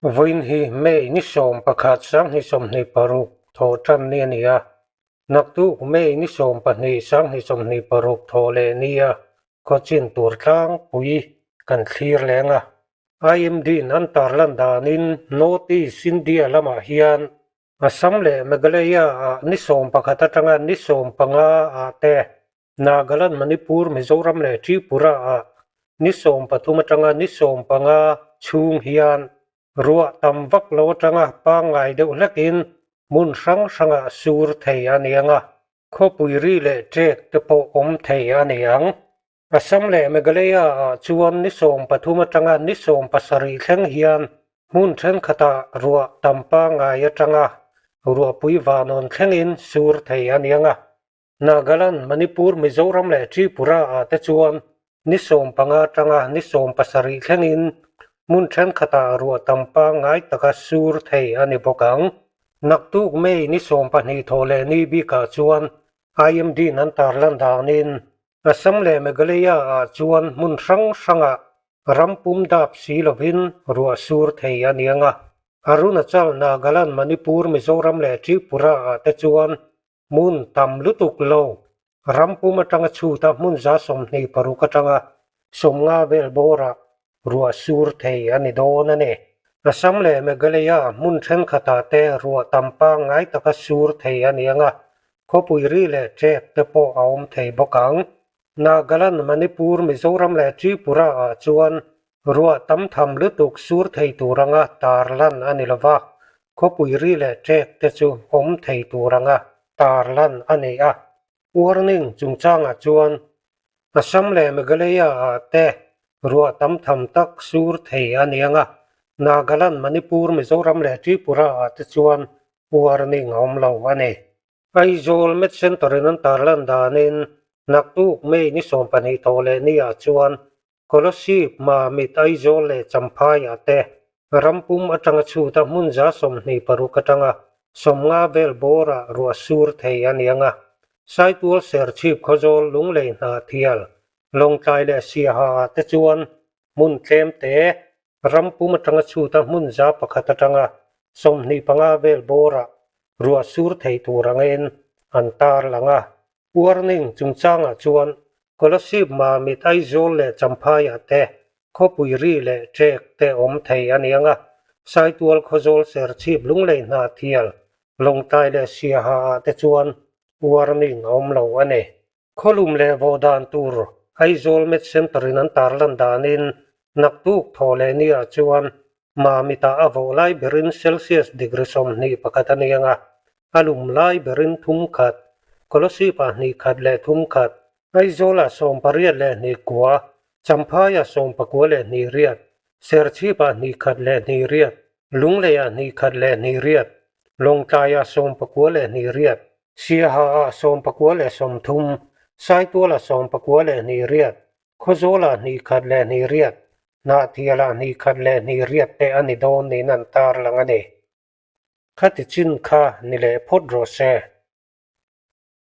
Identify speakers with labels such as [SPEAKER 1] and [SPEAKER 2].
[SPEAKER 1] Vawiin hi May ni 11 2026 thawh tan ni a ni a, naktuk May ni 12 2026 thawh leh nia khawchin tur tlangpui kan thlir leng a. IMD-in an tarlan danin North East India lamah hian Assam leh Meghalaya-ah ni 11 atanga ni 15 ah te Nagaland, Manipur, Mizoram leh Tripura-ah ni 13 atanga ni 15 chhung hian ruah tam vak lo atanga pangngai deuh hlekin hmun hrang hrangah sur thei a ni ang a, khawpui ri leh ṭek te pawh awm thei a ni ang. Assam leh Meghalaya-ah chuan ni 13 atanga ni 17 thleng hian hmun thenkhatah ruah tam pangngai atanga ruahpui vanawn thlengin sur thei a ni ang a. Nagaland, Manipur, Mizoram leh Tripura-ah te chuan ni 15 atanga ni 17 thlengin hmun thenkhatah ruah tam pangngai taka sur thei a ni bawk ang. Naktuk May ni 12 thawh leh ni bikah chuan IMD-in an tarlan danin Assam leh Meghalaya-ah chuan hmun hrang hrangah ram pum dap si lovin ruah sur thei a ni ang a. Arunachal, Nagaland, Manipur, Mizoram leh Tripura-ah te chuan Hmun tam lutuk lo, ram pum atanga chhuta hmun 26 atanga 50 vel bawrah ruah sur thei a ni dawn a ni. Assam leh Meghalaya hmun thenkhatah te ruah tam pangngai taka sur thei a ni ang a, khawpui ri leh ṭek te pawh a awm thei bawk ang. Nagaland, Manipur, Mizoram leh Tripura-ah chuan ruah tam tham lutuk sur thei tur anga tarlan a ni lova, khawpui ri leh ṭek te chu awm thei tur anga tarlan a ni a. Warning chungchangah chuan Assam leh Meghalaya-ah te ruah tam tham tak sur thei a ni ang a, Nagaland, Manipur, Mizoram leh Tripura-ah te chuan warning a awm lo a ni. Aizawl Med Centre in an tarlan danin naktuk May ni 12 thawh leh ni ah chuan Kolasib, Mamit, Aizawl leh Champhai ah te rampum atanga chhuta hmun 26 atanga 50 vel bawrah ruah sur thei a ni ang a. Saitual Serchhip Khawzawl Lunglei Hnahthial, Lawngtlai leh Siaha ah te chuan hmun tlem te Rampum atanga chhuta hmun 100 atanga 25 vel bawrah ruah sur thei tur angin an tarlang a. Warning chungchangah chuan Kolasib, Mamit, Aizawl leh Champhaiah te khawpui ri leh ṭek te awm thei a ni ang a. Saitual, Khawzawl, Serchhip, Lunglei, Hnahthial, Lawngtlai leh Siaha ah te chuan warning a awm lo a ni. Khawlum leh vawh dan tur Aizawl Med Centre in an tarlan danin naktuk thawh leh niah chuan Mamitah a vawh lai berin Celsius degree 21 a ni ang a, a lum lai berin 3, Kolasib-ah 2 leh 3, Aizawlah 82.9, Champhaiah 98.8, Serchhipah 2 leh 8, Lungleiah 2 leh 8, Lawngtlaiah 98.8, Siaha-ah 93, Saitualah 98.8, Khawzawlah 2 leh 8, Hnahthialah 2 leh 8 te a ni dawn niin an tarlang a ni. Khati chin kha ni leh phawt rawh se.